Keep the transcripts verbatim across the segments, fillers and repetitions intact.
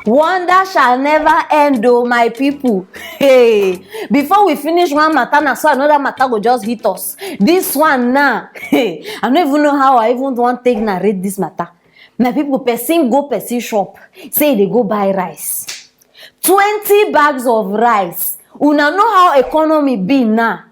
Wonder shall never end o, my people. Hey, before we finish one matter, na so another matter go just hit us. This one now, hey, I no even know how I even wan take narrate this matter. My people, person go person shop, say e dey go buy rice. Twenty bags of rice. Una know how economy be now.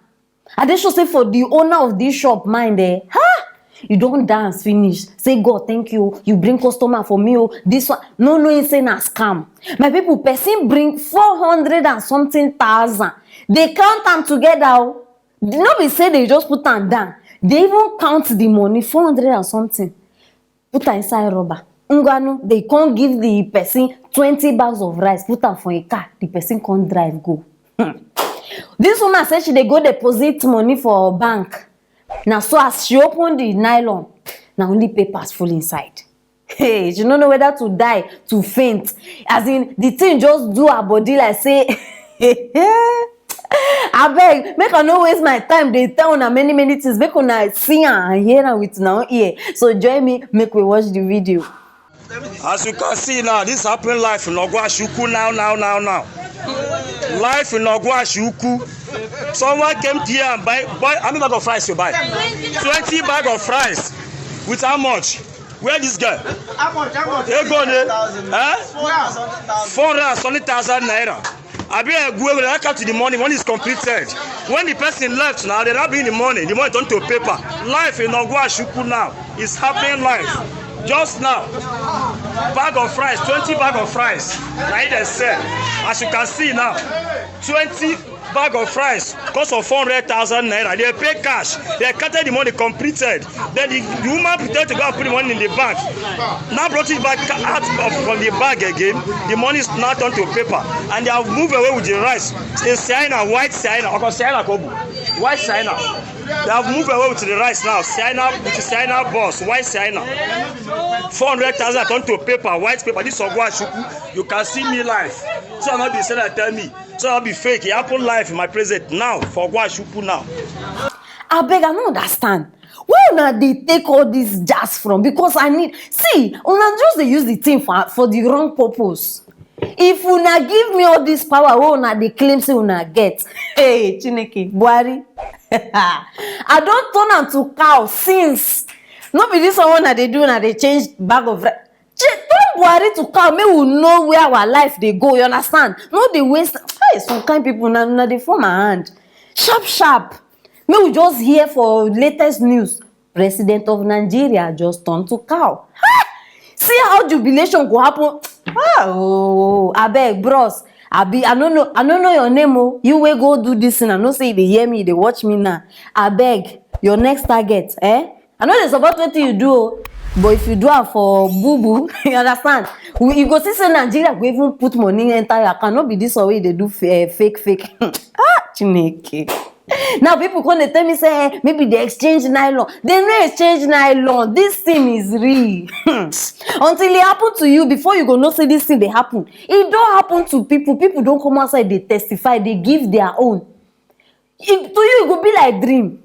I dey sure say for the owner of this shop mind, eh, ha! You don dance finish, say, "God, thank you, you bring customer for me o." This one, no knowing say na scam. My people, person bring four hundred and something thousand. They count am together o. No be say they just put am down. They even count the money, four hundred and something. Put am inside rubber. Ngwanu, they come give the person twenty bags of rice, put am for a car, the person come drive go. Hmm. This woman say she dey go deposit money for bank. Na so as she open the nylon, na only papers full inside. Hey, she no know whether to die, to faint. As in, the thing just do her body like say, abeg, make I no waste my time dey tell una many many things. Make una see am and hear am with una own ear. So join me, make we watch the video. As you can see now, this happen live in Ogwashuku now, now, now, now. Live in Ogwashuku. Someone came here and buy, buy how many bag of rice you buy? Twenty bag of rice. With how much? Where this girl? How much? How much? Ego ne? Eh? Four hundred and something thousand naira. Abi egu ego, they come to the money when it's completed. When the person left now, they not bring the money. The money turn to paper. Life in Ogwashuku now is happening live. Just now, bag of rice, twenty bag of rice. Now they sell. As you can see now, twenty bag of rice cost of four hundred thousand naira. They pay cash. They counted the money completed. Then the, the woman pretended to go and put the money in the bag. Now brought it back out of, from the bag again. The money is now turned to paper. And they have moved away with the rice. It's China, white China, or China Kobu. White China. They have moved away with the rice now. China, with China boss, white China. Four hundred thousand turned to paper, white paper. This Ogwashuku, you can see me live. So I'm not be saying that tell me. So I'll be fake. It happened live in my present now for Ogwashuku now. Abeg, I no understand. Where una dey take all this jazz from? Because I need, see, una just dey use the thing for, for the wrong purpose. If una give me all this power wey una dey claim say una get, hey, Chineke, Buhari, I don turn am to cow since. No be this one wey una dey do, una dey change bag of rice. Turn Buhari to cow, make we know where our life dey go, you understand? No dey waste, hey, some kind people, na, na dey form my hand. Sharp, sharp. Make we just hear for latest news. President of Nigeria just turn to cow. Ha! See how jubilation go happen. Ah, oh, abeg, bros. Abi, I no know, I no know your name o. You wey go do this thing, I know say you dey hear me, you dey watch me now. Abeg, your next target, eh? I no dey support wetin you do o. But if you do am for boo boo, you understand? We, you go see say Nigeria go even put money enter your account. No be this one wey you dey do f-, eh, fake, fake. Ah, Chineke. Now people come dey tell me say, eh, maybe they exchange nylon. They no exchange nylon. This thing is real. Until e happen to you, before you go know say this thing dey happen. E don happen to people. People don come outside, dey testify, dey give their own. If, to you, e go be like dream.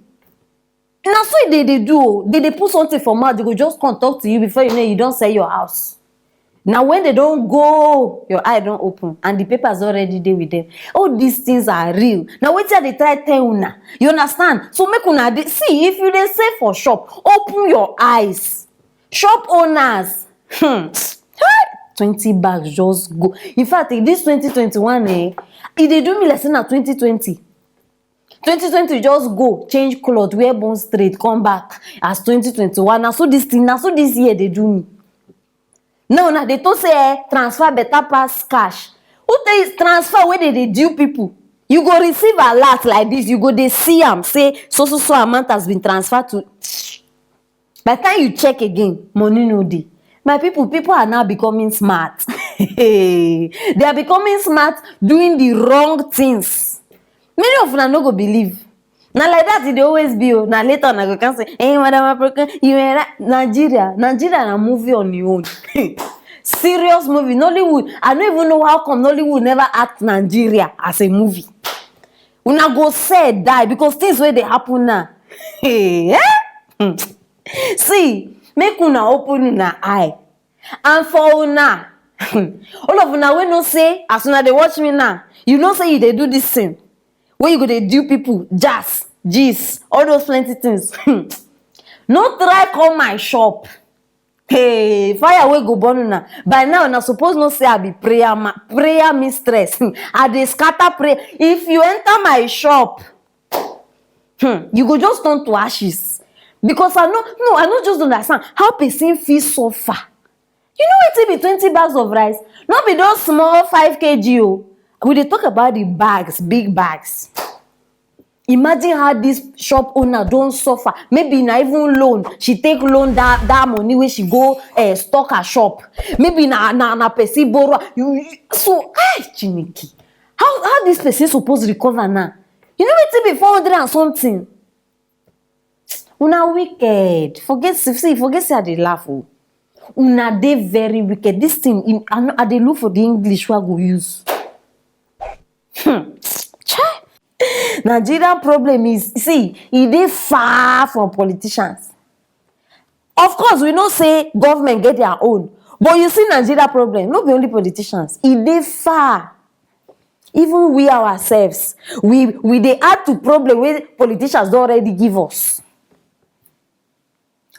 Na so e dey, dey do o. They dey put something for mouth, they go just come talk to you, before you know, you don sell your house. Na when they don go, your eye don open and the papers already dey with them. All these things are real. Na wetin I dey try tell una. You understand? So make una dey, see, if you dey sell for shop, open your eyes. Shop owners, hmm, twenty bags just go. In fact, eh, this twenty twenty-one, eh, e dey do me like say na twenty twenty. Twenty twenty just go, change cloth, wear Bond Street, come back as twenty twenty-one. Na so this thing, na so this year dey do me. Now, now they talk say, eh, transfer better pass cash. Who tell you transfer wey dey dey due people? You go receive alert like this, you go dey see am say so, so, so amount has been transferred to. By the time you check again, money no dey. My people, people are now becoming smart. They are becoming smart doing the wrong things. Many of una no go believe. Na like that e dey always be o. Na later una go come say, "Eh, Madam Africa, you were right." Nigeria, Nigeria na movie on your own. Serious movie. Nollywood, I no even know how come Nollywood never act Nigeria as a movie. Una go sell die because things wey dey happen now. Hey, eh? Hmm. See, make una open una eye. And for una, Hmm. All of una wey know say, as una dey watch me now, you know say you dey do this thing. Wey you go dey do people, jazz, gist, all those plenty things. Hmm. No try come my shop. Hey, fire wey go burn una. By now, una suppose know say I be prayer ma-, prayer mistress. Hmm. I dey scatter prayer. If you enter my shop, hmm, you go just turn to ashes. Because I no, no, I no just understand how person fit suffer. You know wetin be twenty bags of rice? No be those small five K G o. We dey talk about the bags, big bags. Imagine how this shop owner don suffer. Maybe na even loan. She take loan that, that money wey she go, eh, stock her shop. Maybe na, na, na person borrow. You, you, so, ah, Chineke. How, how this person suppose recover now? You know wetin be four hundred and something? Una wicked. Forget, see, forget say I dey laugh o. Una dey very wicked. This thing, I, I, no, I dey look for the English wey I go use. Hmm. Chai. Nigerian problem is, see, e dey far from politicians. Of course, we know say government get their own, but you see Nigeria problem, no be only politicians. E dey far. Even we ourselves, we, we dey add to problem wey politicians don already give us.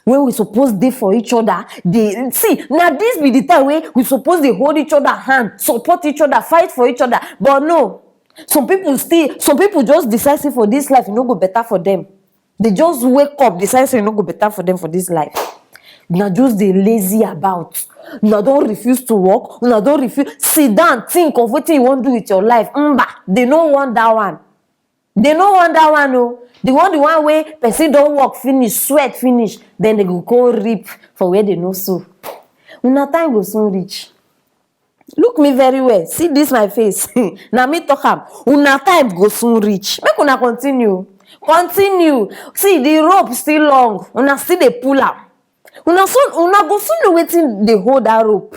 When we suppose dey for each other, dey, see, na this be the time wey we suppose dey hold each other hand, support each other, fight for each other. But no, some people still, some people just decide say for this life, e no go better for them. They just wake up, decide say e no go better for them for this life. Una just dey lazy about. Una don refuse to work. Una don refuse. Sit down, think of wetin you wan do with your life. Mba, they no want that one. They no want that one o. They want the one wey person don work finish, sweat finish, then they go go reap for where they no sow. Una time go soon reach. Look me very well. See this my face. Na me talk am. Una time go soon reach. Make una continue. Continue. See, the rope still long. Una still dey pull am. Una soon, una go soon know wetin dey hold that rope.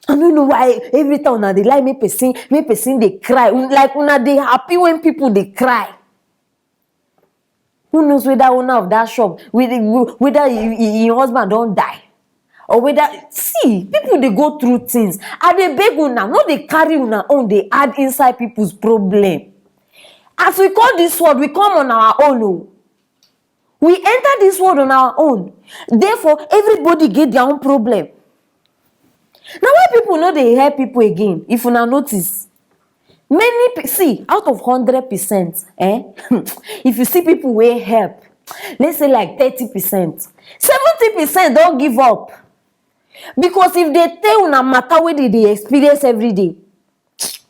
I no know why every time una dey like make person, make person dey cry. Un-, like una dey happy when people dey cry. Who knows whether owner of that shop, whether, whether him, him, him husband don die, or whether, see, people dey go through things. I dey beg una, no dey carry una own dey add inside people's problem. As we call this world, we come on our own o. We enter this world on our own. Therefore, everybody get their own problem. Na why people no dey help people again, if una notice. Many pe-, see, out of hundred percent, eh, if you see people wey help, let's say like thirty percent, seventy percent don give up. Because if they tell una matter wey they dey experience every day,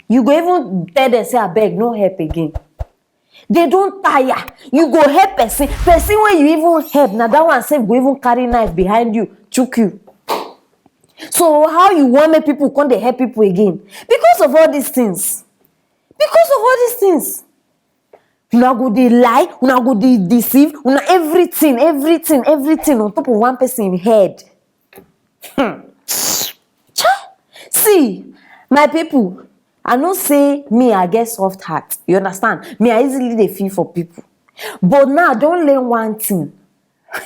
you go even tell them say, "Abeg, no help again." They don tire. You go help person, person wey you even help, na that one sef go even carry knife behind you, chook you. So how you wan make people come dey help people again? Because of all these things. Because of all these things. Una go dey lie, una go dey deceive, una everything, everything, everything on top of one person head. Hmm. Cha! See, my people, I know say me, I get soft heart. You understand? Me, I easily dey feel for people. But now I don learn one thing.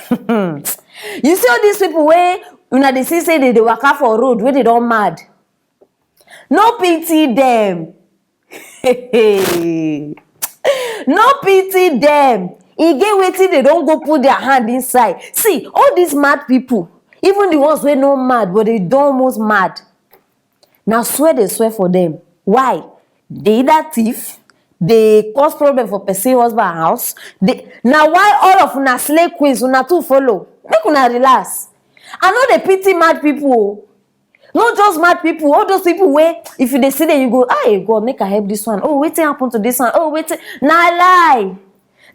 You see all these people wey una dey see say they dey waka for road, wey they don mad. No pity them. No pity them. E get wetin they don go put their hand inside. See, all these mad people, even the ones wey no mad, but they don almost mad. Na swear they swear for them. Why? They either thief, they cause problem for person husband house. They, na why all of una slay queens, una too follow. Make una relax. I no dey pity mad people o. No just mad people. All those people wey, if you dey see them, you go, "Ah, God, make I help this one. Oh, wetin happen to this one? Oh, wetin." Na lie.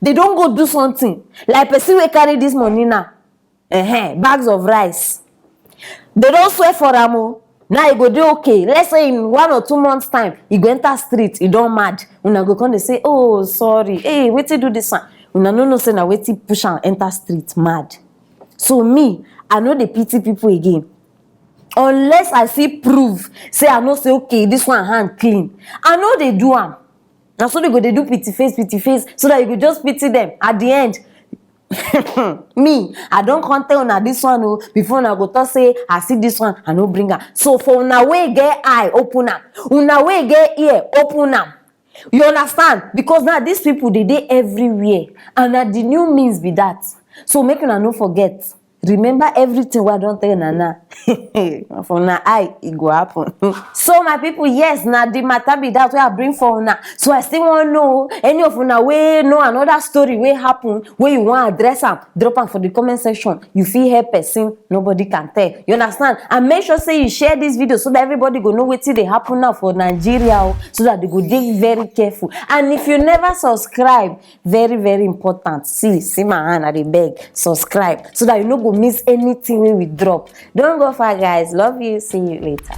They don go do something. Like person wey carry this money now. Ehen, bags of rice. They don swear for am o. Now e go dey okay. Let's say in one or two months time, e go enter street, e don mad. Una go come dey say, "Oh, sorry. Hey, wetin do this one?" Una no know say na wetin push am enter street mad. So me, I no dey pity people again. Unless I see proof say I know say, okay, this one hand clean. I no dey do am. Na so they go dey do pity face, pity face, so that you go just pity them. At the end, Me, I don come tell una this one o, before una go talk say I see this one, I no bring am. So for una wey get eye, open am. Una wey get ear, open am. You understand? Because now these people, they dey everywhere, and na the new means be that. So make una no forget. Remember everything wey I don tell una now. For una eye, e go happen. So my people, yes, na the matter be that wey I bring for una. So I still wan know, any of una wey know another story wey happen, wey you wan address am, drop am for the comment section. You fit help person, nobody can tell. You understand? And make sure say you share this video so that everybody go know wetin dey happen now for Nigeria o, so that they go dey very careful. And if you never subscribe, very, very important. See, see my hand, I dey beg, subscribe so that you no go miss anything wey we drop. Don't go far, guys. Love you. See you later.